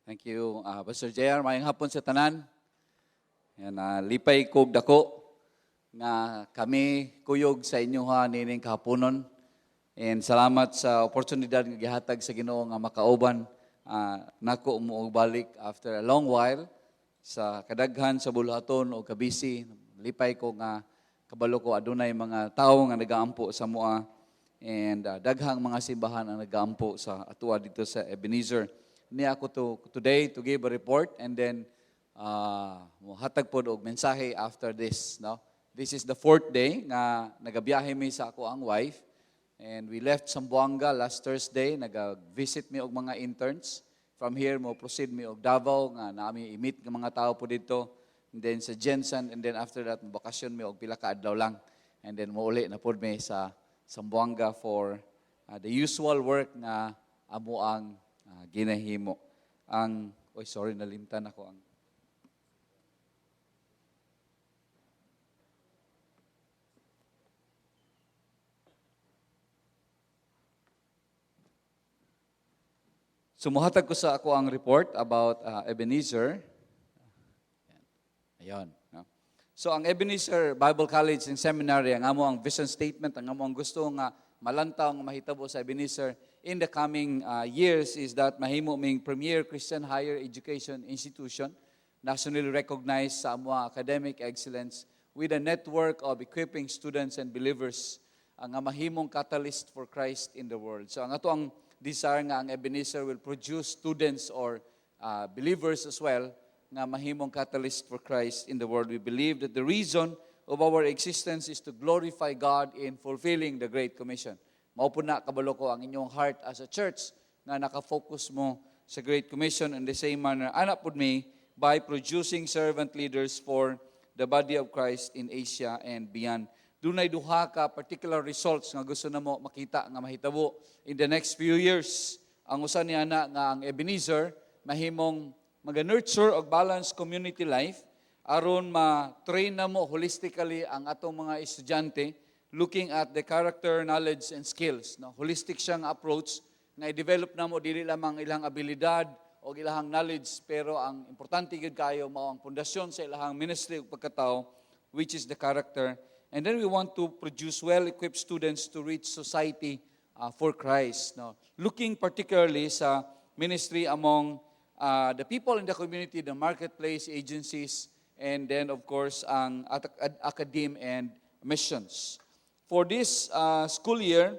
Thank you, Pastor JR. Maayong hapon sa tanan. Yan, lipay kog dako nga kami kuyog sa inyoha nining kahaponon. And salamat sa oportunidad nga gihatag sa Ginoo nga makauban nako mo og balik after a long while sa kadaghan sa buluhaton o kabisi. Lipay ko nga kabalo ko adunay mga tawo nga nagaampo sa amoa and daghang mga simbahan ang nagaampo sa atoa dito sa Ebenezer. Ni ako to today to give a report and then mohatag pod og mensahe after this, no? This is the fourth day nga nagabiyahe mi sa ako ang wife and we left Zamboanga last Thursday. Naga-visit mi og mga interns. From here mo proceed mi og Davao nga nami i-meet nga mga tao po dito, and then sa GenSan, and then after that bakasyon mi og pila ka adlaw lang and then mouli na pod mi sa Zamboanga for the usual work nga amo ang ginahimo. Ang, oy, sorry, nalimtan ako ang So muhatag ko sa ako ang report about Ebenezer. Ayon, no? So ang Ebenezer Bible College and Seminary, ang amo ang vision statement, ang amo ang gusto nga malantaw nga mahitabo sa Ebenezer in the coming years is that mahimo ming premier Christian higher education institution, nationally recognized sa amo academic excellence with a network of equipping students and believers ang nga mahimong catalyst for Christ in the world. So ang ato ang desire nga ang Ebenezer will produce students or believers as well nga mahimong catalyst for Christ in the world. We believe that the reason of our existence is to glorify God in fulfilling the Great Commission. Mao po na kabalo ko ang inyong heart as a church nga nakafocus mo sa Great Commission in the same manner. Ana pud mi by producing servant leaders for the body of Christ in Asia and beyond. Dunay duha ka particular results nga gusto namo makita nga mahitabo in the next few years. Ang usa niya na nga ang Ebenezer mahimong maga-nurture og balanced community life aron ma-train namo holistically ang atong mga estudyante, looking at the character, knowledge and skills, no? Holistic siyang approach nga i-develop namo dili lamang ilang abilidad o ilang knowledge, pero ang importante gyud kayo mao ang pundasyon sa ilang ministry ug pagkatao, which is the character. And then we want to produce well-equipped students to reach society for Christ, no? Looking particularly sa ministry among the people in the community, the marketplace, agencies, and then of course ang academe and missions. For this school year,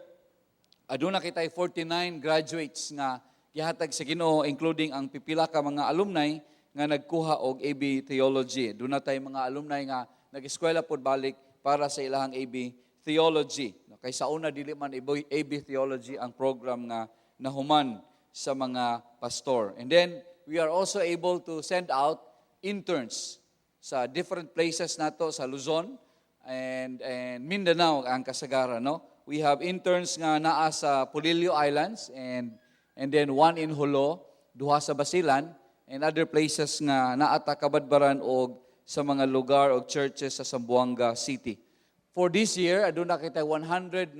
aduna kitay 49 graduates nga gihatag sa Ginoo, including ang pipila ka mga alumni nga nagkuha og AB Theology. Duna tay mga alumni nga nag-eskwela pod balik para sa ilahang AB Theology. No, kay sa una dili man AB Theology ang program nga nahuman sa mga pastor. And then we are also able to send out interns sa different places nato sa Luzon and Mindanao ang kasagara, no? We have interns nga naa sa Polillo Islands and then one in Jolo, duha sa Basilan and other places nga naa ta Cabadbaran og sa mga lugar og churches sa Zamboanga City. For this year, aduna kita 197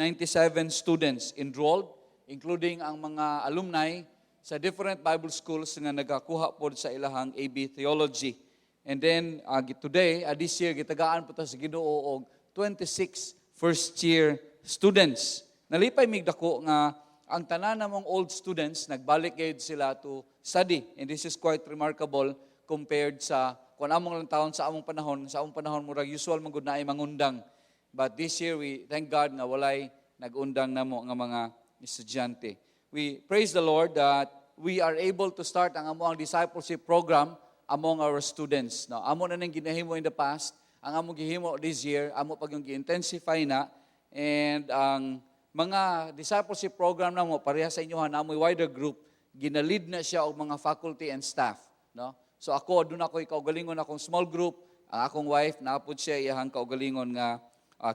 students enrolled, including ang mga alumni sa different Bible schools nga nagakuha pod sa ilahang AB Theology. And then today, this year, gitagaan po ta sa Ginoo og 26 first year students. Nalipay mig dako nga ang tanan namong old students nagbalik gayud sila to study. And this is quite remarkable compared sa kung among lang taon sa among panahon murag usual man gud naay mangundang. But this year we thank God nga walay nagundang namo nga mga estudyante. We praise the Lord that we are able to start ang among discipleship program among our students. No, amo na nang ginahimo in the past, ang among gihimo this year, amo pag yung gi-intensify na, and ang mga discipleship program namo pareha sa inyo na amoy wider group, ginalid na siya og mga faculty and staff, no? So ako aduna ko'y kaugalingon akong small group, ang akong wife naapod siya iyahang kaugalingon nga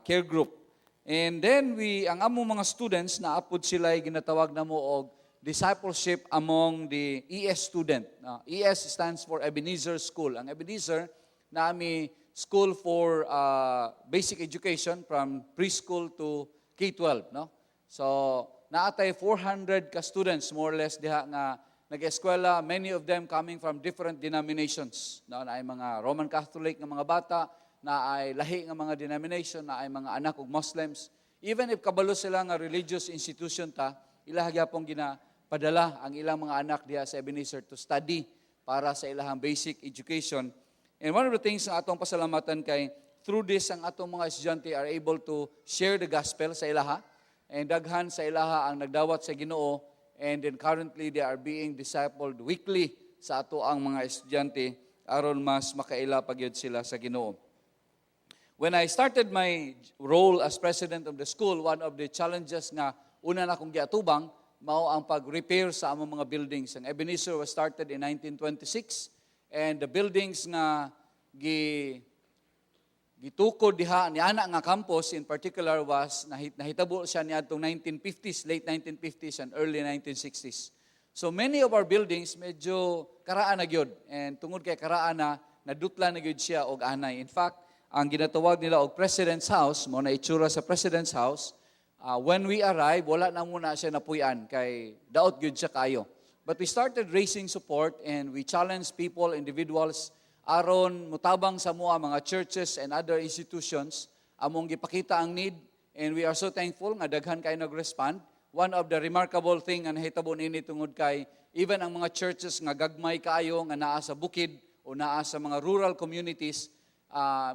care group. And then we ang among mga students naapod sila ginatawag namo og discipleship among the ES student. ES stands for Ebenezer School. Ang Ebenezer nami school for basic education from preschool to K-12, no? So, naatay 400 ka students more or less diha nga nag-eskwela, many of them coming from different denominations. No, naay mga Roman Catholic nga mga bata, naay lahi nga mga denomination, naay mga anak og Muslims. Even if kabalo sila nga religious institution ta, ilaha gyapon ginapadala ang ilang mga anak diha sa Ebenezer to study para sa ilahang basic education. And one of the things nga atong pasalamatan kay through this, ang atong mga estudyante are able to share the gospel sa ilaha, and daghan sa ilaha ang nagdawat sa Ginoo, and then currently they are being discipled weekly sa ato ang mga estudyante aron mas makaila pa gyud sila sa Ginoo. When I started my role as president of the school, one of the challenges nga una na akong giatubang mao ang pag-repair sa among mga buildings. Ang Ebenezer was started in 1926, and the buildings nga gitukod diha ni ana nga campus in particular was nahitabo siya niadtong 1950s, late 1950s and early 1960s. So many of our buildings medyo karaan na gyud, and tungod kay karaan na, nadutla na gyud siya og anay. In fact, ang ginatawag nila og President's House, mao na itsura sa President's House, when we arrive, wala na muna siya napuy-an kay daot gyud siya kayo. But we started raising support and we challenged people, individuals, aron mutabang sa amoa, mga churches and other institutions. Among gipakita ang need, and we are so thankful nga daghan kay nag-respond. One of the remarkable thing nga nahitabo nini, tungod kay even ang mga churches nga gagmay kaayo nga naa sa bukid o naa sa mga rural communities,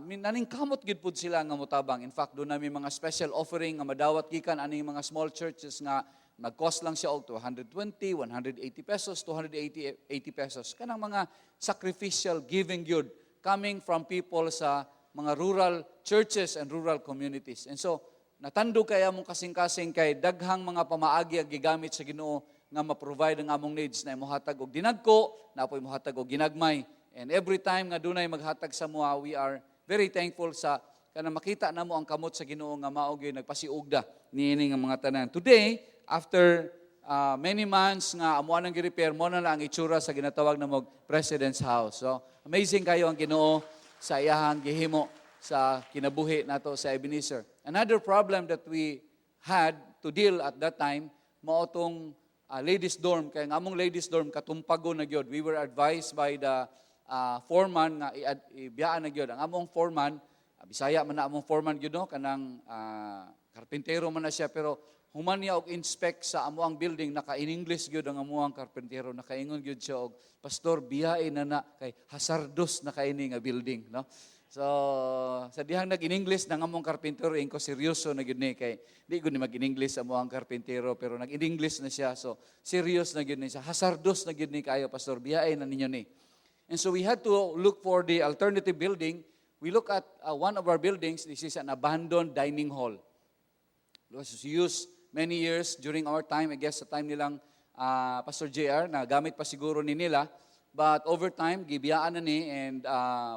naningkamot gid pud sila nga motabang. In fact, duna mi mga special offering nga madawat gikan aning mga small churches nga mag-cost lang siya og 220, 180 pesos, 280 80 pesos. Kanang mga sacrificial giving gyud coming from people sa mga rural churches and rural communities. And so, natandog kay among kasing-kasing kay daghang mga pamaagi ang gigamit sa Ginoo nga ma-provide ang among needs na mohatag og dinagko, naa poy mohatag og ginagmay. And every time nga dunay maghatag sa amoa, we are very thankful sa kanang makita namo ang kamot sa Ginoo nga mao gyud nagpasiugda niini nga mga tanan. Today, after many months nga amo nang gi-repair, mao na lang ang itsura sa ginatawag na mog President's House. So, amazing kayo ang Ginoo sa iyahang gihimo sa kinabuhi nato sa Ebenezer. Another problem that we had to deal at that time mao tong ladies dorm, kay ang among ladies dorm katumpago na gyud. We were advised by the foreman nga ibiyaan na gyud. Ang among foreman, Bisaya man na among foreman gyud, no, kanang karpintero man na siya, pero human niya og inspect sa amoang building, naka in English gyud ang amoang karpintero. Nakaingon gyud siya og, "Pastor, biyae na na kay hazardous na kay ni nga building," no? So sa dihang nag in English nang among karpintero, inko seryoso na gyud ni, kay di gud ni mag in English amo ang karpintero, pero nag in English na siya, so serious na gyud ni siya. "Hazardous na gyud ni kayo, Pastor, biyae na ninyo ni." And so we had to look for the alternative building. We look at one of our buildings. This is an abandoned dining hall. It was used many years during our time. I guess sa time nilang Pastor JR, na gamit pa siguro ni nila. But over time, gibiyaan na ni and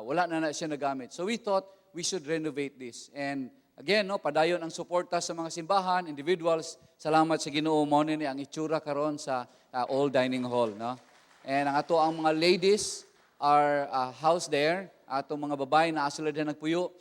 wala na na siya nagamit. So we thought we should renovate this. And again, no, padayon ang suporta sa mga simbahan, individuals. Salamat sa Ginoo, mao ni ang itsura karon sa old dining hall, no? And ang ato ang mga ladies are housed there. Atong mga babae na sila din nagpuyo.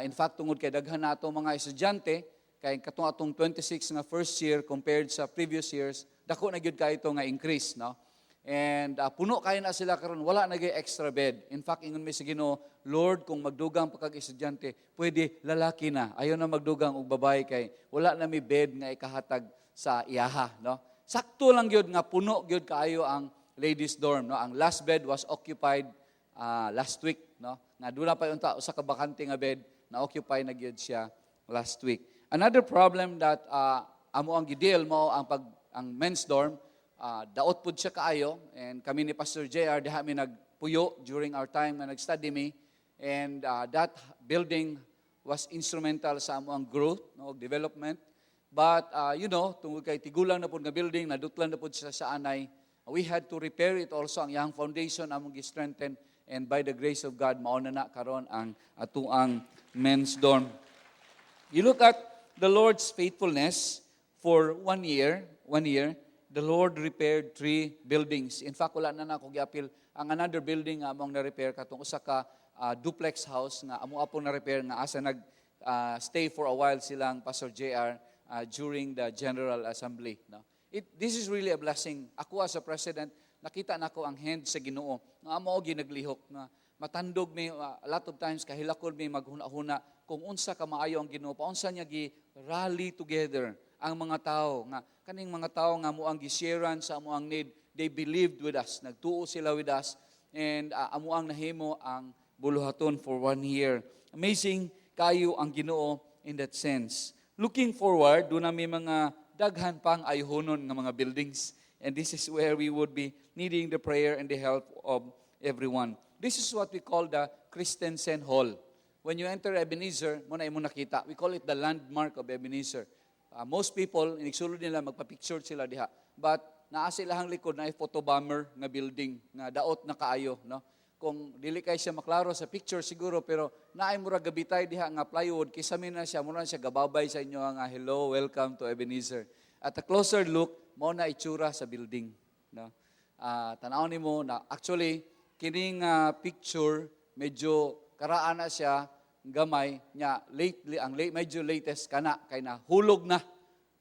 In fact, tungod kay daghan na ato mga estudyante, kay katong atong 26 nga first year compared sa previous years, dako na gyud kaayo ito nga increase, no? And puno kayo na sila karon, wala na gyud extra bed. In fact, ingon mi sa Ginoo, "Lord, kung magdugang pa kag estudyante, pwede lalaki na. Ayaw na magdugang og babae kay wala na mi bed nga ikahatag sa iyaha," no? Sakto lang gyud nga puno gyud kaayo ang ladies dorm, no? Ang last bed was occupied last week, no? Nga duna pa unta usa ka bakante nga bed, na occupy na gyud siya last week. Another problem that amo ang gi-deal mao ang men's dorm, daot pud siya kaayo, and kami ni Pastor JR diha mi nagpuyo during our time nga nag-study mi, and that building was instrumental sa amo ang growth, no, development. But tungod kay tigulang na pud nga building, nadutlan na pud siya sa anay, we had to repair it also. Ang iyang foundation among gi-strengthen, and by the grace of God, mao na na karon ang atuang men's dorm. You look at the Lord's faithfulness for one year, the Lord repaired three buildings. In fact, wala na na ako giapil. Ang another building nga among na-repair katong usa ka duplex house nga amo apong na-repair nga asa nag stay for a while silang Pastor JR during the General Assembly. No? This is really a blessing. Ako as a president, Nakita nako ang hand sa Ginoo. Nga amo og ginaglihok nga matandog mi, a lot of times kahilakon mi maghuna-huna kung unsa ka maayo ang Ginoo, paunsa niya gi rally together ang mga tao nga kaning mga tao nga amo ang gi-sharean sa amo ang need. They believed with us, nagtuo sila with us, and amo ang nahimo ang buluhaton for one year. Amazing kayo ang Ginoo in that sense. Looking forward, duna mi mga daghan pang ayhonon nga mga buildings, and this is where we would be needing the prayer and the help of everyone. This is what we call the Christensen Hall. When you enter Ebenezer, mao na imo nakita. We call it the landmark of Ebenezer. Most people, inigsulod nila, magpa-picture sila diha. But naa sa ilahang likod na photo bomber nga building, nga daot na kaayo. No? Kung dili kay siya maklaro sa picture siguro, pero naay mura gabitay diha nga plywood, kisame na siya, mura na siya gababay sa inyo nga, "Hello, welcome to Ebenezer." At a closer look, mao na itsura sa building. No? Tanaw nimo na actually kining picture medyo karaan na siya gamay nya, lately ang late, medyo latest kana kay na hulog na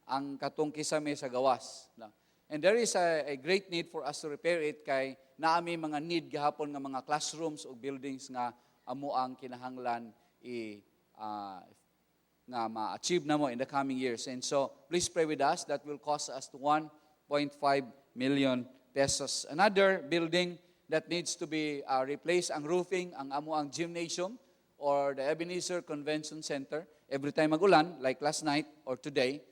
ang katong kisame sa gawas, no? And there is a great need for us to repair it kay naami mga need gihapon nga mga classrooms o buildings nga amo ang kinahanglan i nga ma-achieve namo in the coming years. And so, please pray with us. That will cost us to 1.5 million pesos. Another building that needs to be replaced, ang roofing, ang amo ang gymnasium or the Ebenezer Convention Center. Every time magulan, like last night or today,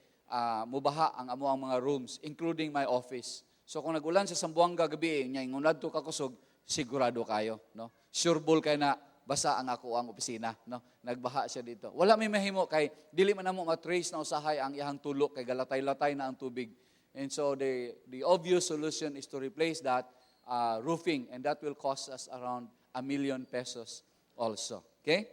mubaha ang amo ang mga rooms, including my office. So kung nagulan sa Zamboanga gabi, nya ingon adto ka kusog, sigurado kayo, no? Sure ball kay na basa ang ako ang opisina, no? Nagbaha siya dito. Wala may mahimo kay dili man namo ma-trace na usahay ang iyang tulok kay galatay-latay na ang tubig. And so the obvious solution is to replace that roofing, and that will cost us around ₱1 million also. Okay?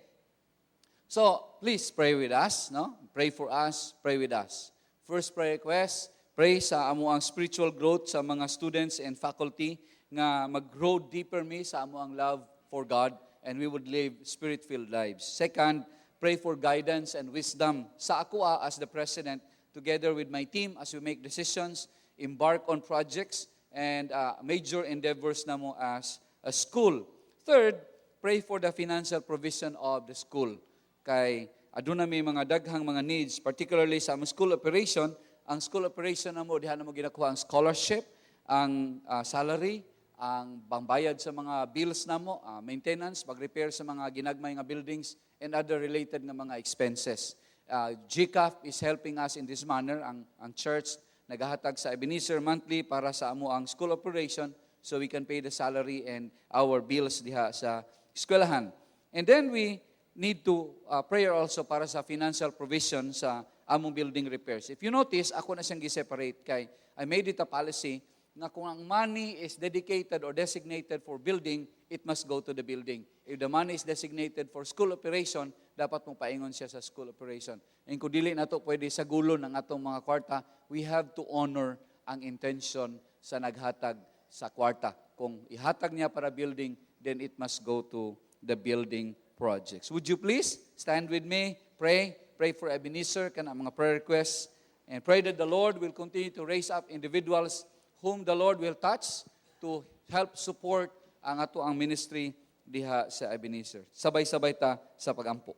So, please pray with us, no? Pray for us, pray with us. First prayer request, pray sa amo ang spiritual growth sa mga students and faculty nga mag-grow deeper mi sa amo ang love for God and we would live spirit-filled lives. Second, pray for guidance and wisdom sa ako as the president together with my team as we make decisions, embark on projects and major endeavors namo as a school. Third, pray for the financial provision of the school. Kay aduna may mga daghang mga needs, particularly sa among school operation. Ang school operation namo, diha namo ginakuha ang scholarship, ang salary, ang pambayad sa mga bills namo, maintenance, pag-repair sa mga ginagmay nga buildings and other related nga mga expenses. GCAF is helping us in this manner. Ang church nagahatag sa Ebenezer monthly para sa amo ang school operation so we can pay the salary and our bills diha sa eskwelahan. And then we need to prayer also para sa financial provision sa among building repairs. If you notice, ako na siyang gi-separate kay I made it a policy nga kung ang money is dedicated or designated for building, it must go to the building. If the money is designated for school operation, dapat mo paingon siya sa school operation. And kung dili nato pwede sagulon ang atong mga kwarta, we have to honor ang intention sa naghatag sa kwarta. Kung ihatag niya para building, then it must go to the building projects. Would you please stand with me, pray, pray for Ebenezer, kana mga prayer requests, and pray that the Lord will continue to raise up individuals whom the Lord will touch to help support ang ato ang ministry diha sa Ebenezer. Sabay-sabay ta sa pagampo.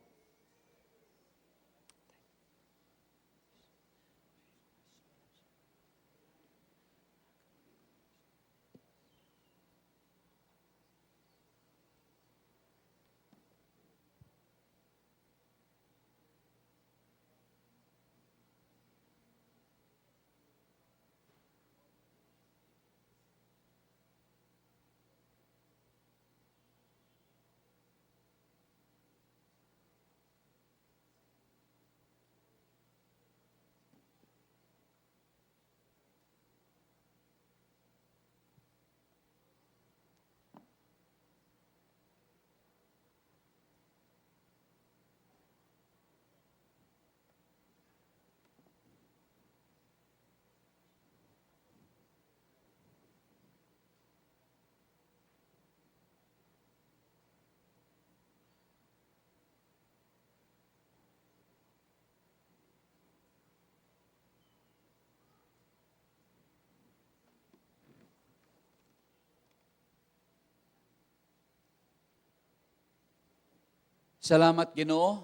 Salamat, Ginoo,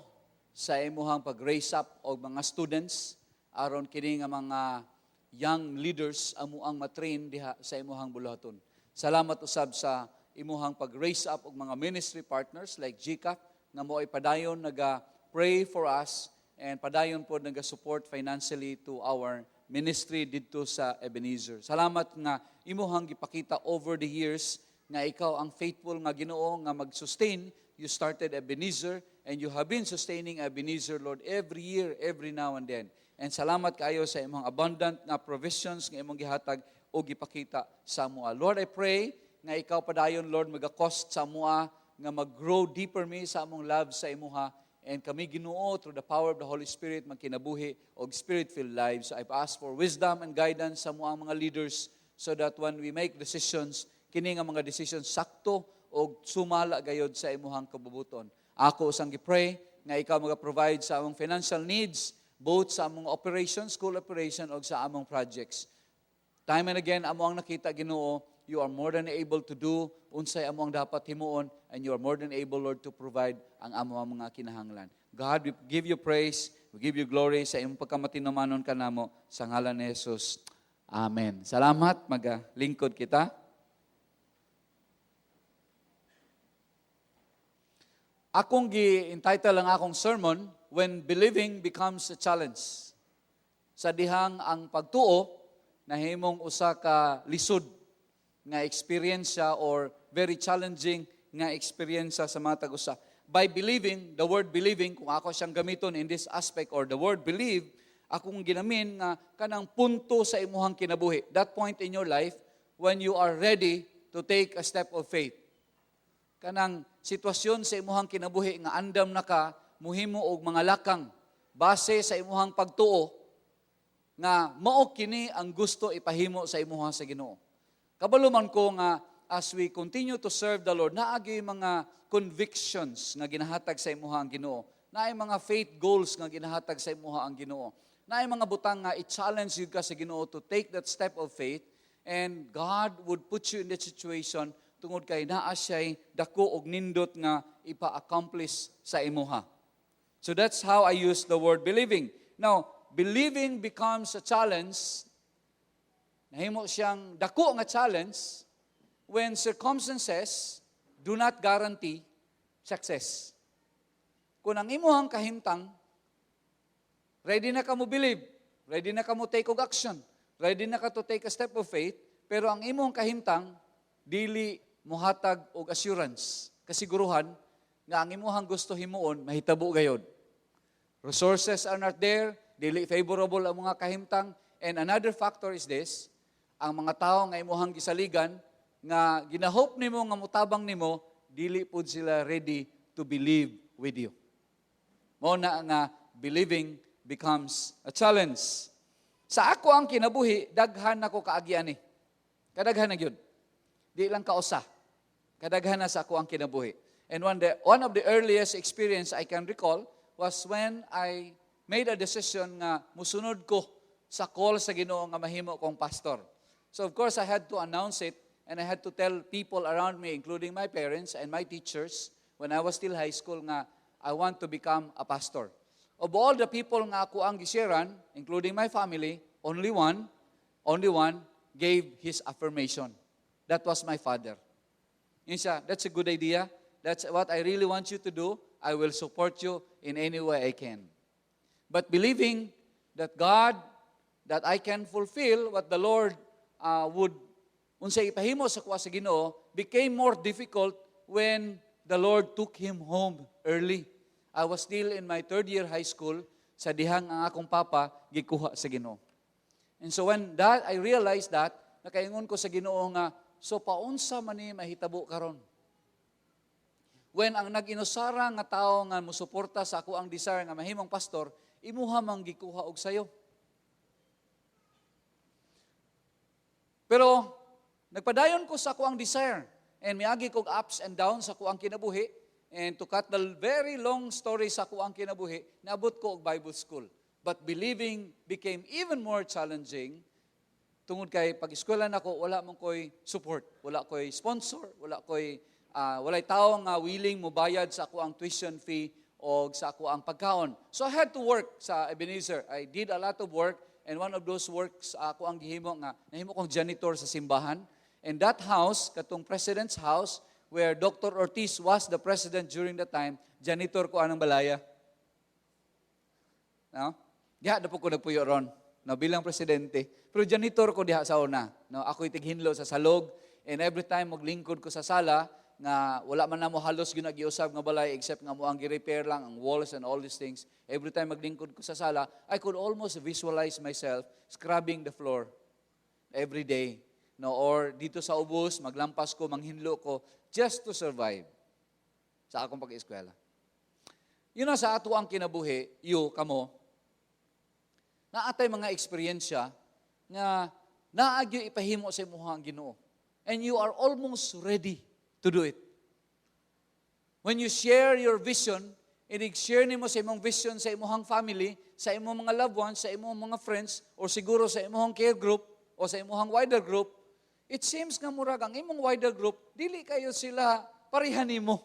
sa imuhang pag-raise up og mga students aron kini nga mga young leaders amo ang matrain diha sa imuhang buluhaton. Salamat usab sa imuhang pag-raise up og mga ministry partners like GCAP nga mo'y padayon naga pray for us and padayon pod naga-support financially to our ministry didto sa Ebenezer. Salamat nga imuhang gipakita over the years nga ikaw ang faithful nga Ginoo nga mag-sustain. You started Ebenezer and you have been sustaining Ebenezer, Lord, every year, every now and then. And salamat kaayo sa imong abundant nga provisions nga imong gihatag o gipakita sa amoa. Lord, I pray nga ikaw padayon, Lord, maga-cause sa amoa nga mag-grow deeper mi sa among love sa imuha and kami, Ginoo, through the power of the Holy Spirit, magkinabuhi og spirit-filled lives. So I ask for wisdom and guidance sa among mga leaders so that when we make decisions, kini nga mga decisions sakto og sumala gayod sa imuhang kabubuton. Ako usang gi-pray nga ikaw maga-provide sa among financial needs, both sa among operation, school operation, og sa among projects. Time and again, amo ang nakita, Ginoo, you are more than able to do unsay amo ang dapat himuon and you are more than able, Lord, to provide ang amo ang mga kinahanglan. God, we give you praise, we give you glory sa imong pagkamatinumanon kanamo sa ngalan ni Jesus. Amen. Salamat, magalingkod kita. Akong gi-entitle ang akong sermon, "When Believing Becomes a Challenge." Sa dihang ang pagtuo nahimong usa ka lisod nga experience or very challenging nga experience sa matag usa. By believing, the word "believing," kung ako siyang gamiton in this aspect or the word "believe," akong ginamin nga kanang punto sa imuhang kinabuhi. That point in your life when you are ready to take a step of faith. Kanang sitwasyon sa imuhang kinabuhi nga andam na ka muhimo og mga lakang base sa imuhang pagtuo nga mao kini ang gusto ipahimo sa imuha sa Ginoo. Kabalo man ko nga as we continue to serve the Lord, naa gyud mga convictions nga ginahatag sa imuha ang Ginoo. Naay mga faith goals nga ginahatag sa imuha ang Ginoo. Naay mga butang nga i-challenge yun ka sa Ginoo to take that step of faith, and God would put you in that situation tungod kay naa siya'y dako og nindot nga ipa-accomplish sa imuha. So that's how I use the word "believing." Now, believing becomes a challenge. Nahimo siyang dako nga challenge when circumstances do not guarantee success. Kung ang imuhang kahimtang, ready na ka mo believe, ready na ka mo take og action, ready na ka to take a step of faith, pero ang imong kahimtang, dili muhatag og assurance, kasiguruhan nga ang imuhang gusto himuon mahitabo gayod. Resources are not there, dili favorable ang mga kahimtang, and another factor is this: ang mga tao nga imuhang gisaligan, nga ginahope nimo nga mutabang nimo, dili pud sila ready to believe with you. Mao na nga believing becomes a challenge. Sa ako ang kinabuhi, daghan nako kaagian ni. Kadaghan na gyud. Di lang kausa. Kadaghan na sa ako ang kinabuhi. And one of the earliest experience I can recall was when I made a decision nga musunod ko sa call sa Ginoo nga mahimo kong pastor. So of course I had to announce it and I had to tell people around me, including my parents and my teachers, when I was still high school nga I want to become a pastor. Of all the people nga ako ang gisharean, including my family, only one gave his affirmation. That was my father. Yun siya, "That's a good idea. That's what I really want you to do. I will support you in any way I can." But believing that God, that I can fulfill what the Lord would unsay ipahimo sa kuha sa Ginoo, became more difficult when the Lord took him home early. I was still in my third year high school sa dihang ang akong papa gikuha sa Ginoo. And so when that I realized that, nakaingon ko sa Ginoo nga, "So paunsa man ni mahitabo karon?" When ang nag-inusara nga tao nga musuporta sa ako ang desire nga mahimong pastor, imuha mang gikuha og sayo. Pero nagpadayon ko sa ako ang desire and miagi kog ups and downs sa ako ang kinabuhi, and to cut the very long story sa ako ang kinabuhi, naabot ko og Bible school. But believing became even more challenging tungod kay pag eskwela nako, wala man koy support, wala koy sponsor, wala koy walay tao nga willing mobayad sa ako ang tuition fee o sa ako ang pagkaon. So I had to work sa Ebenezer. I did a lot of work, and one of those works ako ang gihimo nga nahimo kong janitor sa simbahan. And that house, katong president's house, where Dr. Ortiz was the president during the time, janitor ko anang balaya. No? Diha na po ko nagpuyo ron, no, bilang presidente. Pero janitor ko diha sa una. No, ako itighinlo sa salog, and every time maglingkod ko sa sala, nga wala man namo halos ginagiusab nga balay except nga mo ang gi-repair lang ang walls and all these things. Every time maglingkod ko sa sala, I could almost visualize myself scrubbing the floor every day. No, or dito sa ubos, maglampas ko, manghinlo ko, just to survive sa akong pag-eskwela. Sa ato ang kinabuhi, you, kamo, naatay mga eksperyensya nga naagyo ipahimo sa imuha ang Ginoo. And you are almost ready to do it. When you share your vision, i-share nimo sa imong vision sa imong family, sa imong mga loved ones, sa imong mga friends, or siguro sa imong care group, o sa imong wider group, it seems nga murag ang imong wider group, dili kayo sila pareha nimo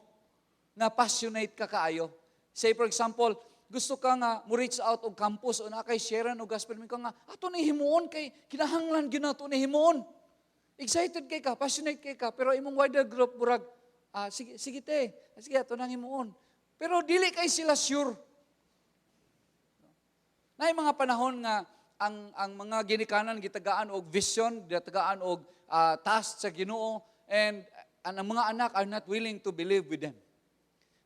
nga passionate ka kaayo. Say, for example, gusto ka nga mo reach out og campus o na kay share og gospel ka nga ato ni himuon kay kinahanglan gyud nato ni himuon. Excited kay ka, passionate kay ka, pero imong wider group murag sige sige te, sige ato nang himuon. Pero dili kay sila sure. Naay mga panahon nga ang mga ginikanan gitagaan og vision, gitagaan og task sa Ginoo, and ang mga anak are not willing to believe with them.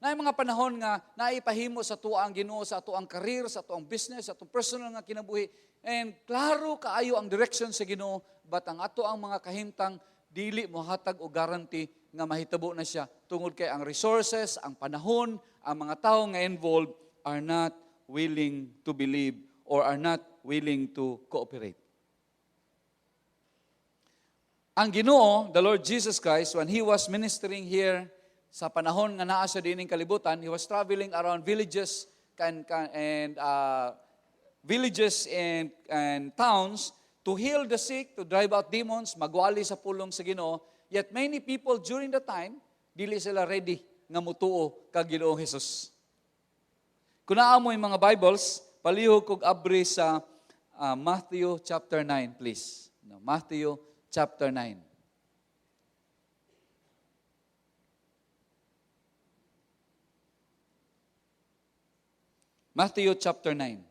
Naay mga panahon nga naipahimo sa tuwa ang Ginoo sa ato ang career, sa ato ang business, sa atong personal nga kinabuhi, and klaro kaayo ang direction sa Ginoo, but ang ato ang mga kahimtang dili mohatag og guarantee nga mahitabo na siya tungod kay ang resources, ang panahon, ang mga tawo nga involved are not willing to believe or are not willing to cooperate. Ang Ginoo, the Lord Jesus Christ, when He was ministering here sa panahon nga naa siya dining kalibutan, He was traveling around villages and towns to heal the sick, to drive out demons, magwali sa pulong sa Ginoo. Yet many people during the time, dili sila ready nga mutuo kag Ginoong Hesus. Kung naa mo'y mga Bibles, palihog kog abri sa Matthew chapter 9, please. No, Matthew chapter 9. Matthew chapter 9.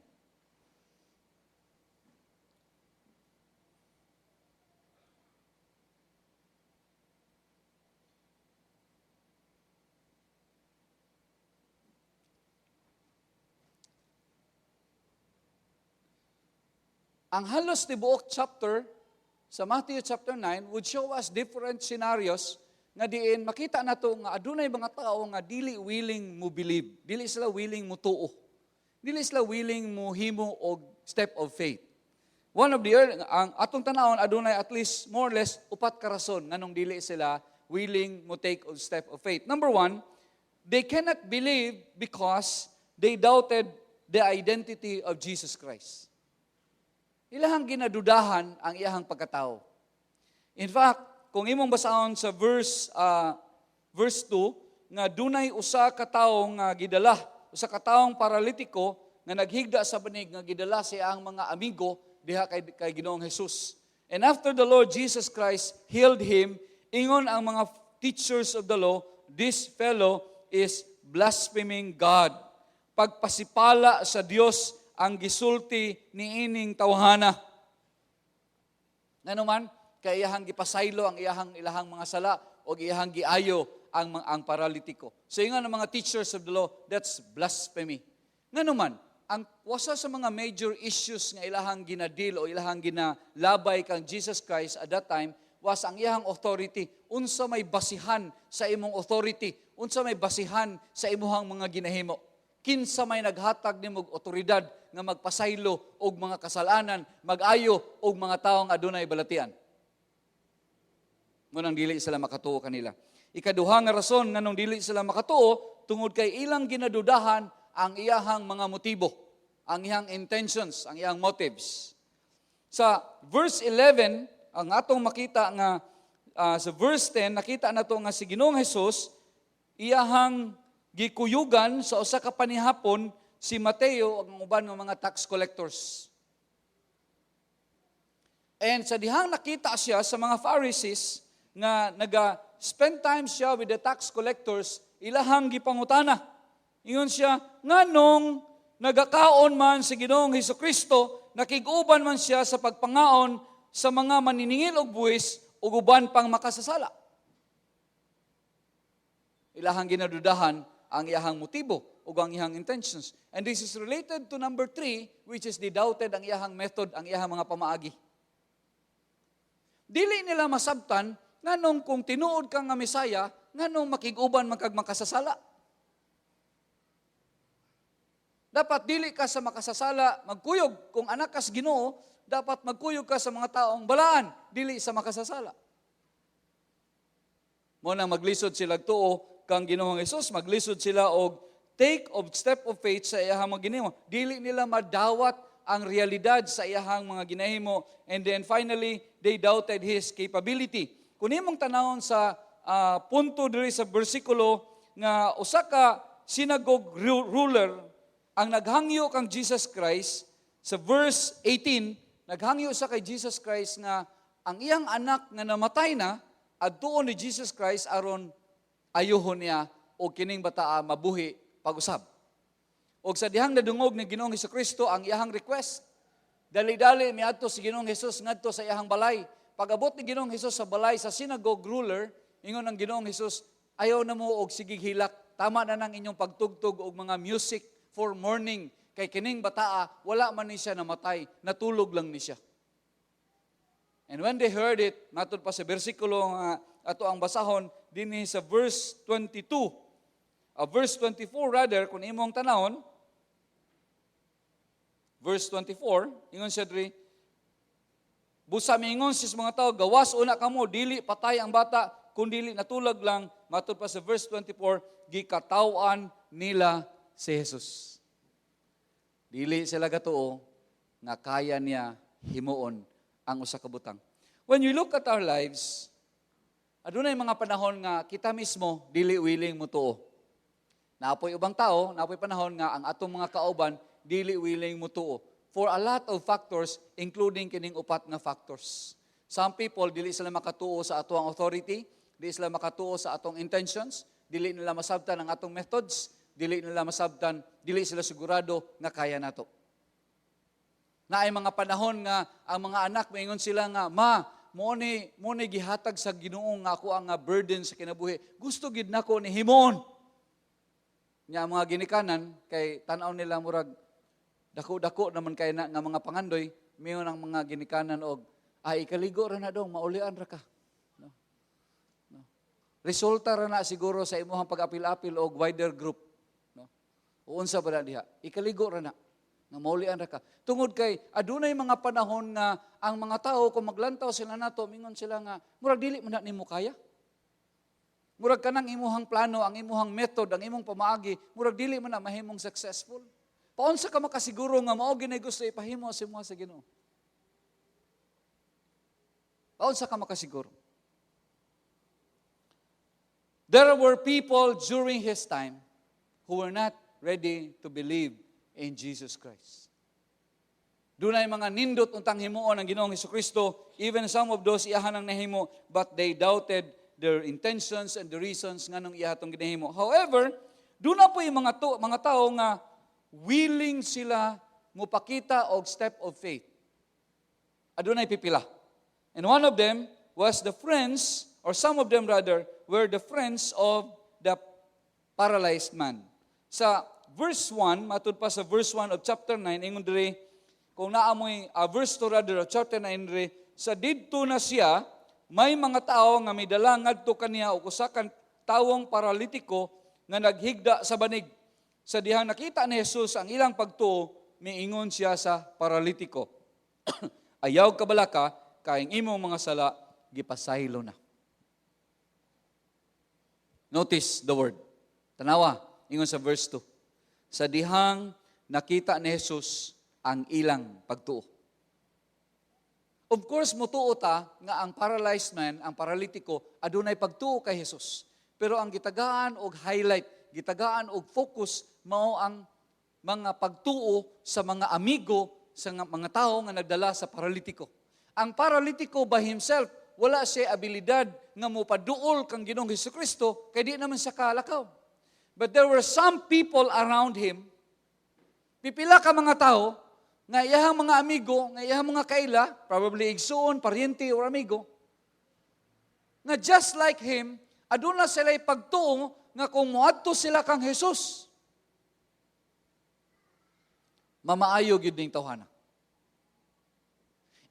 Ang halos tibuok chapter sa Matthew chapter 9 would show us different scenarios nga diin makita nato nga adunay mga tao nga dili willing mo believe, dili sila willing mo tuo. Dili sila willing mo himo og step of faith. One of the early, ang atong tanawon, adunay at least more or less upat ka rason nganong dili sila willing mo take og step of faith. Number one, they cannot believe because they doubted the identity of Jesus Christ. Ilahang ginadudahan ang iyahang pagkatao. In fact, kung imong basahon sa verse 2 nga dunay usa ka tawo nga gidala, usa ka tawong paralitiko nga naghigda sa banig nga gidala sa iyang mga amigo diha kay Ginoong Jesus. And after the Lord Jesus Christ healed him, ingon ang mga teachers of the law, "This fellow is blaspheming God." Pagpasipala sa Dios ang gisulti niining tawhana. Ngano man, kay iyahang gipasaylo ang iyahang ilahang mga sala o iyahang giayo ang paralitiko. So ingon ang mga teachers of the law, "That's blasphemy." Ngano man, ang wasa sa mga major issues nga ilahang ginadil o ilahang ginalabay kang Jesus Christ at that time was ang iyahang authority. Unsa may basihan sa imong authority? Unsa may basihan sa imuhang mga ginahimo? Kinsa may naghatag nimo og otoridad nga magpasaylo og mga kasalanan, mag-ayo og mga tawo nga adunay balatian? Munang dili sila makatuo kanila. Ikaduha nga rason nganong dili sila makatuo, tungod kay ilang ginadudahan ang iyahang mga motibo, ang iyang intentions, ang iyang motives. Sa verse 11, ang atong makita nga Sa verse 10, nakita nato nga si Ginoong Jesus iyahang gikuyugan sa usa ka panihapon si Mateo ang uban ng mga tax collectors. And sa dihang nakita siya sa mga Pharisees nga naga spend time siya with the tax collectors, ilahang gipangutana. Ingon siya, "Nganong nagakaon man si Ginoong Hesus Kristo, nakig-uban man siya sa pagpangaon sa mga maniningil og buwis ug uban pang makasasala?" Ilahang ginadudahan ang iyahang motibo ug ang iyahang intentions. And this is related to number 3, which is they doubted ang iyahang method, ang iyahang mga pamaagi. Dili nila masabtan nganong kung tinuod ka nga Mesaya, nganong makig-uban man kag makasasala. Dapat dili ka sa makasasala magkuyog. Kung anak kas Ginoo, dapat magkuyog ka sa mga taong balaan, dili sa makasasala. Mao nang maglisod sila tuo kang Ginoong Hesus, maglisod sila og take of step of faith sa iyahang mga ginahimo. Dili nila madawat ang realidad sa iyahang mga ginahimo. And then finally, they doubted his capability. Kung imong tanawon sa punto diri sa bersikulo nga usa ka synagogue ruler ang naghangyo kang Jesus Christ sa verse 18, naghangyo sa kay Jesus Christ nga ang iyang anak nga namatay na, adtuon ni Jesus Christ aron ayuhon niya o kining bataa mabuhi pag-usab. Og sa dihang nadungog ni Ginoong Kristo ang iyahang request, dali-dali miadto si Ginoong Hesus ngadto sa iyahang balay. Pag-abot ni Ginoong Hesus sa balay sa synagogue ruler, ingon ang Ginoong Hesus, "Ayaw na mo og sigig hilak. Tama na nang inyong pagtugtog og mga music for mourning kay kining bataa wala man ni siya namatay, natulog lang ni siya." And when they heard it, matud pa sa bersikulo nga ato ang basahon dinhi sa verse 22, verse 24 rather, kung imong tanawon, verse 24, ingon siya diri, busa miingon siya sa mga tao, "Gawas una kamo, dili patay ang bata, kung dili natulog lang." Matud pa sa verse 24, gikataw-an nila si Jesus. Dili sila gatuo nga kaya niya himuon ang usa ka butang. When you look at our lives, adunay mga panahon nga kita mismo dili willing mo tuo. Naa poy ubang tao, naa poy panahon nga ang atong mga kauban dili willing mo tuo. For a lot of factors, including kining upat nga factors. Some people, dili sila makatuo sa atoang authority, dili sila makatuo sa atong intentions, dili nila masabtan ang atong methods, dili nila masabtan, dili sila sigurado nga kaya nato. Naay mga panahon nga ang mga anak maingon sila nga, "Ma, mo ni gihatag sa Ginoo nga ako ang nga burden sa kinabuhi. Gusto gid nako ni himuon." Nya ang mga ginikanan kay tan-aw nila murag dako-dako naman kay na nga mga pangandoy, miingon ang mga ginikanan og, "Ay, ikaligo ra na dong, maulian ra ka. No? No. Resulta ra na siguro sa imuhang pag-apil-apil og wider group. No? O unsa ba na diha? Ikaligo ra na nga maulian ra ka." Tungod kay adunay mga panahon nga ang mga tao kung maglantaw sila nato, mingon sila nga murag dili man na nimo kaya. Murag kanang imuhang plano, ang imuhang method, ang imong pamaagi, murag dili man na mahimong successful. Paunsa ka makasiguro nga mao gyud gusto ipahimo sa imo sa Ginoo? Paunsa ka makasiguro? There were people during his time who were not ready to believe in Jesus Christ. Dunay mga nindot untang himuon ang Ginoong Kristo, even some of those iyahan ang nahimo, but they doubted their intentions and the reasons nganong iya atong ginahimo. However, duna poy mga tao nga willing sila mupakita og step of faith. Adunay pipila. And one of them was the friends, or some of them rather, were the friends of the paralyzed man. Sa verse 1, matud pa sa verse 1 of chapter 9, ingon diri, kung naamoy, verse 2 rather of chapter 9 diri, sa didto na siya, may mga tao nga midala ngadto kaniya og usa ka tawong paralitiko nga naghigda sa banig. Sa dihang nakita ni Jesus ang ilang pagtuo, miingon siya sa paralitiko, "Ayaw kabalaka, kay ang imong mga sala gipasaylo na." Notice the word. Tanawa, ingon sa verse 2. Sa dihang nakita ni Jesus ang ilang pagtuo. Of course, mutuo ta nga ang paralyzed man, ang paralitiko, adunay pagtuo kay Jesus. Pero ang gitagaan og highlight, gitagaan og focus, mao ang mga pagtuo sa mga amigo, sa mga tao nga nagdala sa paralitiko. Ang paralitiko by himself, wala siya abilidad nga mopaduol kang Ginoong Kristo kay di naman siya kalakaw. But there were some people around him, pipila ka mga tao, nga iyahang mga amigo, nga iyahang mga kaila, probably igsuon, paryente, or amigo, nga just like him, aduna sila pagtuo nga kung moadto sila kang Jesus, mamaayo gyud ning tawhana.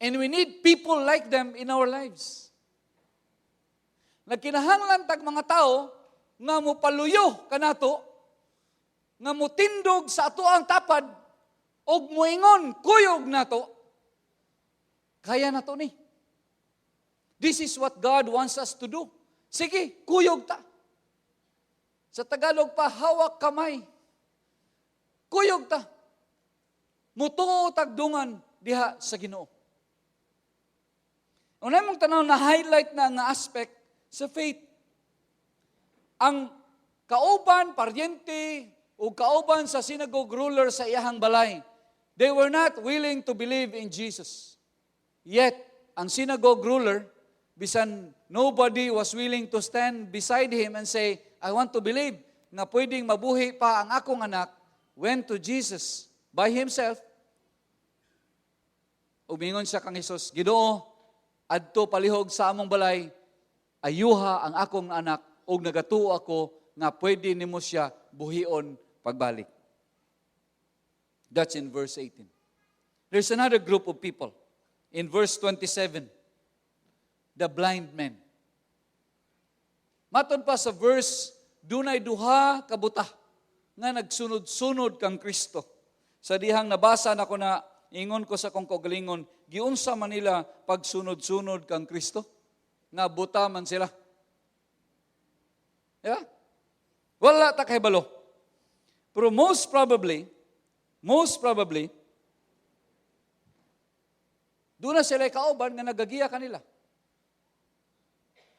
And we need people like them in our lives. Nagkinahanglan tag mga tao nga mopaluyo kanato, nga mutindog sa atoang tapad, og muingon, kuyog nato, kaya nato ni. This is what God wants us to do. Sige, kuyog ta. Sa Tagalog pa, hawak kamay. Kuyog ta. Mutuo tagdungan diha sa Ginoo. Unay mong tanaw na highlight na nga aspect sa faith. Ang kauban, paryente, o kauban sa synagogue ruler sa iyahang balay, they were not willing to believe in Jesus. Yet, ang synagogue ruler, bisan nobody was willing to stand beside him and say, "I want to believe nga pwedeng mabuhi pa ang akong anak," went to Jesus by himself. Umingon siya kang Jesus, "Ginoo, adto palihog sa among balay, ayuha ang akong anak, ug nagatuo ako nga pwede nimo siya buhion pagbalik." That's in verse 18. There's another group of people. In verse 27, the blind men. Matod pa sa verse, dunay duha ka buta nga nagsunod-sunod kang Kristo. Sa dihang nabasa nako na, ingon ko sa kong kaugalingon, giunsa man nila pagsunod-sunod kang Kristo? Nga buta man sila. Yeah? Wala ta kahibalo. Pero most probably, duna sila kauban nga nagagiya kanila.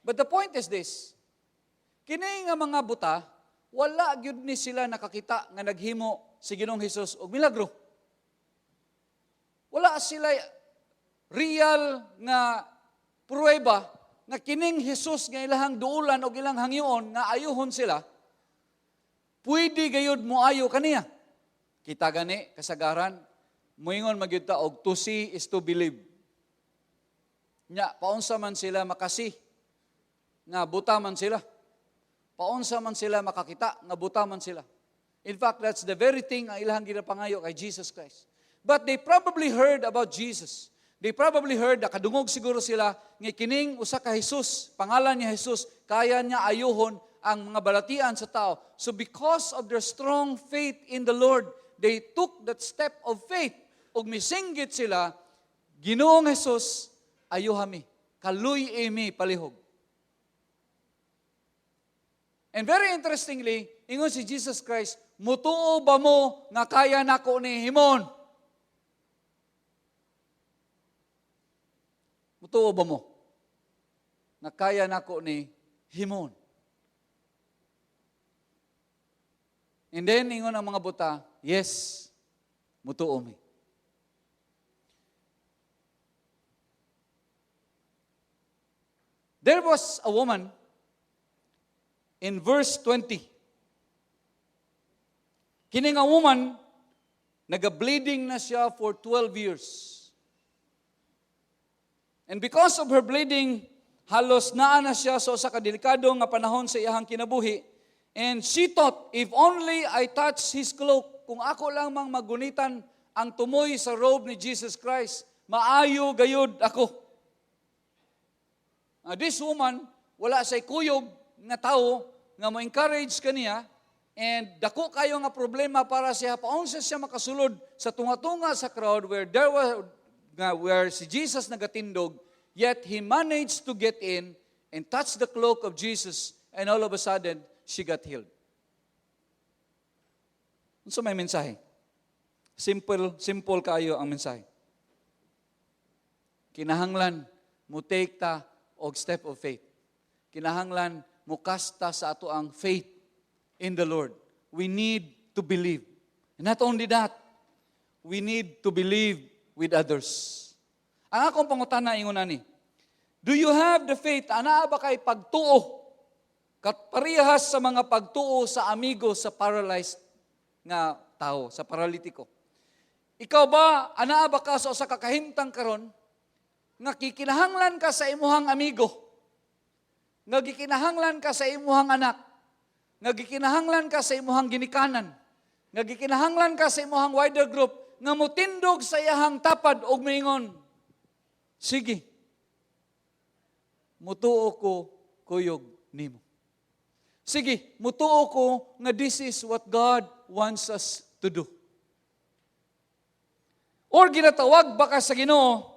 But the point is this, kini nga mga buta, wala gyud ni sila nakakita nga naghimo si Ginoong Hesus og milagro. Wala sila real nga pruweba nga kining Hesus nga ilahang duulan og ilang hangyoon nga ayuhon sila, pwede gayud mo ayo kaniya. Kita gani kasagaran muingon magyud ta og "To see is to believe." Nya paunsa man sila makasi nga buta man sila? Paunsa man sila makakita nga buta man sila? In fact, that's the very thing ang ilahang ginapangayo kay Jesus Christ. But they probably heard about Jesus. They probably heard, nakadungog siguro sila, nga kining usa ka Jesus, pangalan niya Jesus, kaya niya ayuhon ang mga balatian sa tao. So because of their strong faith in the Lord, they took that step of faith. Ug misinggit sila, "Ginoong Jesus, ayuha mi. Kaluy mi palihog." And very interestingly, ingon si Jesus Christ, "Mutuo ba mo nga kaya nako ni himon? Mutuo ba mo nga kaya nako ni himon?" And then, ingon ang mga buta, "Yes, mutuo mi." There was a woman in verse 20. Kini nga woman, naga-bleeding na siya for 12 years. And because of her bleeding, halos naa na siya sa usa ka delikado nga panahon sa iyahang kinabuhi. And she thought, "If only I touch his cloak, kung ako lang mang magunitan ang tumoy sa robe ni Jesus Christ, maayo gayud ako." This woman, wala say kuyog nga tao nga mo-encourage kaniya, and dako kayo nga problema para siya paunsa siya makasulod sa tunga-tunga sa crowd where there was nga where si Jesus nagatindog, yet he managed to get in and touch the cloak of Jesus, and all of a sudden she got healed. Unsa may mensahe? Simple, simple kayo ang mensahe. Kinahanglan mo take ta og step of faith. Kinahanglan mo kasta sa ato ang faith in the Lord. We need to believe. And not only that, we need to believe with others. Ang akong pangutana ingon ani, do you have the faith? Anaa ba kay pagtuo? Kat parehas sa mga pagtuo sa amigo sa paralyzed nga tao, sa paralitiko. Ikaw ba, anaa ba ka sa usa ka kahimtang karon nga kikinahanglan ka sa imuhang amigo, nga gikinahanglan ka sa imuhang anak, nga gikinahanglan ka sa imuhang ginikanan, nga gikinahanglan ka sa imuhang wider group, nga mutindog sa iyahang tapad og moingon, "Sige, mutuo ko kuyog nimo. Sige, mutuo ko nga this is what God wants us to do"? Or ginatawag ba ka sa Ginoo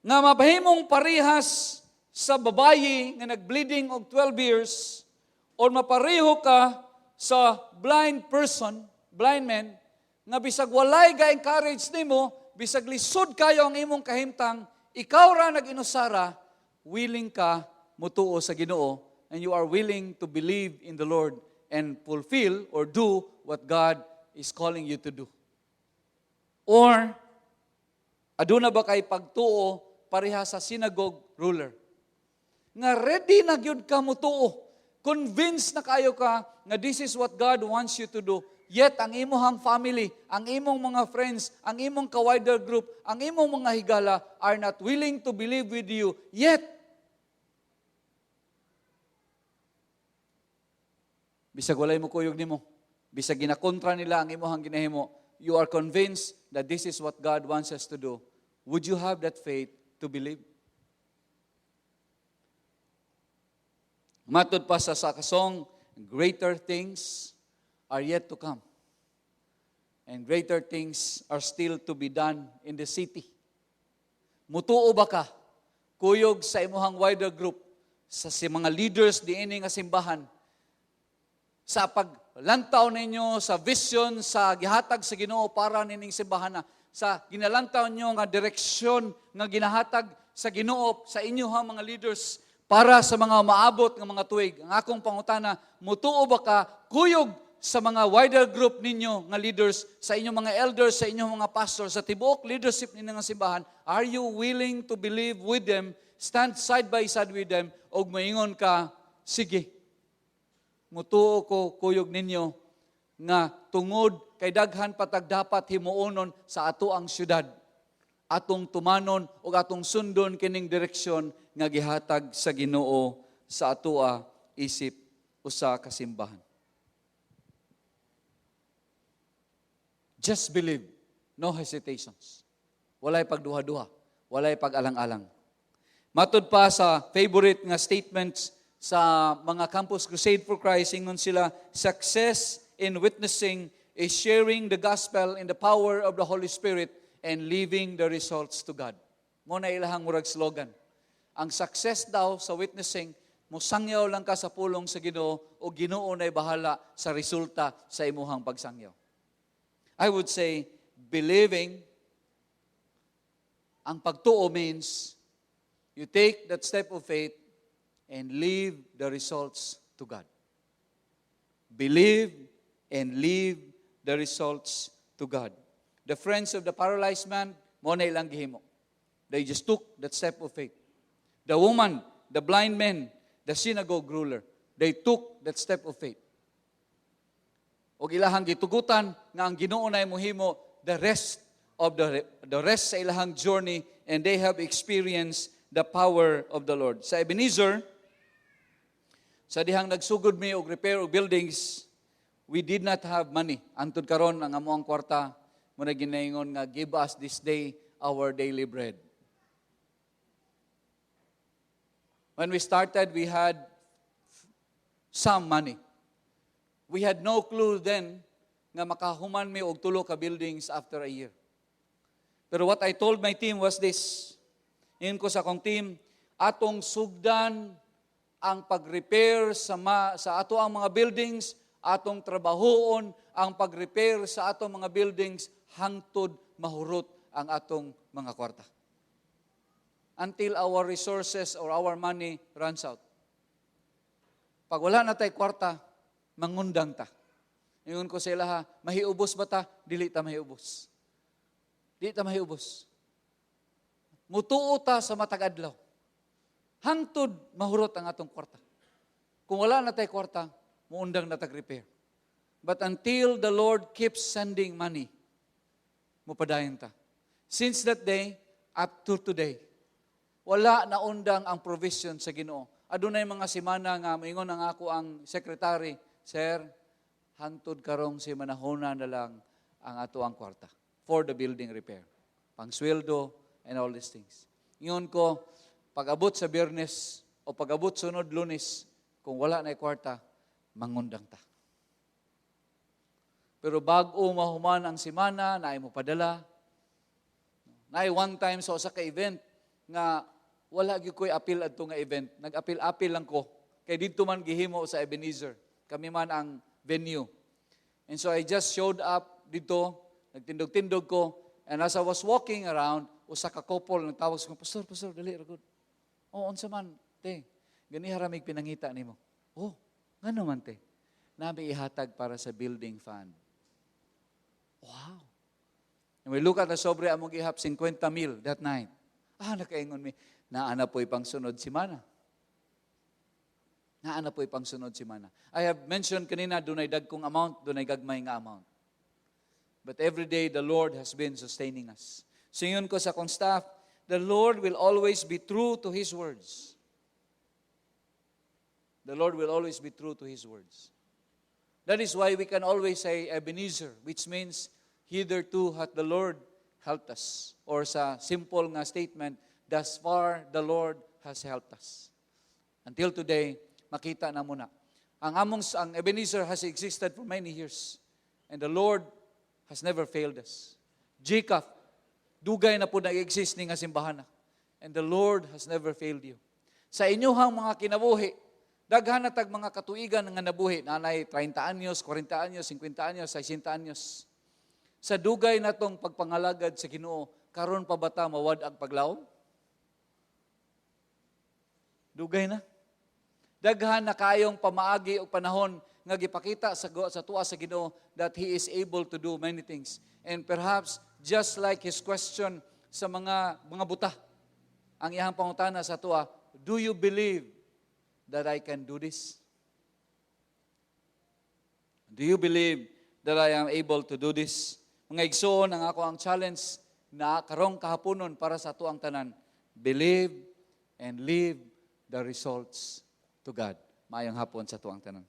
nga mapahimong parehas sa babayi nga nagbleeding og 12 years or mapareho ka sa blind person, blind man, nga bisag walay ga-encourage nimo, bisag lisod kayo ang imong kahimtang, ikaw ra nag-inusara, willing ka mutuo sa Ginoo and you are willing to believe in the Lord and fulfill or do what God is calling you to do? Or aduna ba kay pagtuo pareha sa synagogue ruler? Nga ready na gyud ka mutuo. Convinced na kayo ka nga this is what God wants you to do. Yet ang imong family, ang imong mga friends, ang imong ka-wider group, ang imong mga higala are not willing to believe with you. Yet, bisag walay mo kuyog nimo, bisag ginakontra nila ang imong ginahimo, you are convinced that this is what God wants us to do. Would you have that faith to believe? Matod pa sa kasong, greater things are yet to come. And greater things are still to be done in the city. Mutuo ba ka kuyog sa imuhang wider group, sa si mga leaders diini nga simbahan, sa paglantaw ninyo sa vision sa gihatag sa Ginoo para nining simbahan na, sa ginalantaw ninyo nga direksyon nga ginahatag sa Ginoo sa inyohang mga leaders para sa mga maabot nga mga tuig? Ang akong pangutana, mutuo ba ka kuyog sa mga wider group ninyo nga leaders, sa inyong mga elders, sa inyong mga pastors, sa tibuok leadership ninyo nga simbahan? Are you willing to believe with them, stand side by side with them, og moingon ka, "Sige, mutuo ko kuyog ninyo nga tungod kay daghan patag dapat himuonon sa ato ang syudad, atong tumanon ug atong sundon kining direksyon nga gihatag sa Ginoo sa atoa isip usa ka simbahan"? Just believe, no hesitations. Walay pagduha-duha, walay pag-alang-alang. Matud pa sa favorite nga statements sa mga Campus Crusade for Christ, ingon sila, "Success in witnessing is sharing the gospel in the power of the Holy Spirit and leaving the results to God." Mo na ilahang murag slogan. Ang success daw sa witnessing, musangyaw lang ka sa pulong sa Ginoo o Ginoo na'y bahala sa resulta sa imuhang pagsangyaw. I would say, believing, ang pagtuo means you take that step of faith and leave the results to God. Believe and leave the results to God. The friends of the paralyzed man, mo na ilang gihimo. They just took that step of faith. The woman, the blind man, the synagogue ruler, they took that step of faith. Og ilahang gitugutan nga ang Ginoo na mohimo the rest sa ilahang journey, and they have experienced the power of the Lord. Sa Ebenezer, sa dihang nagsugod mi og repair og buildings, we did not have money. Antod karon ang amoang kwarta mo na ginaingon nga "Give us this day our daily bread." When we started, we had some money. We had no clue then nga makahuman mi og tulo ka buildings after a year. Pero what I told my team was this. Ingon ko sa akong team, atong sugdan ang pag-repair sa ato ang mga buildings, atong trabahoon ang pag-repair sa atong mga buildings hangtod mahurot ang atong mga kwarta. Until our resources or our money runs out. Pag wala na tay kwarta, mangundang ta. Ingon ko sa ilaha, mahiubos ba ta? Dili ta mahiubos. Dili ta mahiubos. Mutuo ta sa matag adlaw. Hangtod mahurot ang atong kwarta. Kung wala na tay kwarta, muundang na tag repair. But until the Lord keeps sending money, mupadayon ta. Since that day, up to today, wala na undang ang provision sa Ginoo. Adunay mga semana nga moingon ang ako ang secretary, "Sir, hantod karong semanahona na lang ang ato ang kwarta for the building repair. Pangsweldo and all these things." Ingon ko, pag-abot sa Biyernes o pag-abot sunod Lunes, kung wala na kwarta, mangundang ta. Pero bago mahuman ang semana, naay mo padala. Naay one time sa usa ka event nga wala gyud ko'y apil adto nga event. Nag-apil-apil lang ko. Kay didto man gihimo sa Ebenezer. Kami man ang venue. And so I just showed up dito, nagtindog-tindog ko, and as I was walking around, usa ka couple nagtawag sa ko, "Pastor, Pastor, dali ra gud." "Oh, unsa man, te?" "Ganiha ra mig pinangita nimo." "Oh, ngano man, te?" "Naa mi ihatag para sa building fund." Wow. And we look at the sobre among gihap, 50 mil that night. Ah, nakaingon mi, naa na po'y pangsunod simana. Naa na po'y pangsunod simana. I have mentioned kanina, dunay dagkong amount, dunay gagmay nga amount. But every day, the Lord has been sustaining us. So ingon ko sa akong staff, the Lord will always be true to His words. The Lord will always be true to His words. That is why we can always say Ebenezer, which means hitherto hath the Lord helped us. Or sa simple nga statement, thus far the Lord has helped us. Until today, makita na mo na. Ang Ebenezer has existed for many years. And the Lord has never failed us. Jacob, dugay na po nag-exist ni nga simbahan na. And the Lord has never failed you. Sa inyuhang mga kinabuhi, daghan na tag mga katuigan nga nabuhi, nanay 30 anyos, 40 anyos, 50 anyos, 60 anyos. Sa dugay natong pagpangalagad sa Ginoo, karon pa ba ta mawad-ag paglawom? Dugay na. Daghan na kayong pamaagi og panahon nga gipakita sa tuwa sa Ginoo that He is able to do many things. And perhaps just like his question sa mga buta, ang iyang pangutana sa tuwa, "Do you believe that I can do this? Do you believe that I am able to do this?" Mga igsoon, ang ako ang challenge na karong kahaponon para sa atuang tanan, believe and leave the results to God. Maayong hapon sa atuang tanan.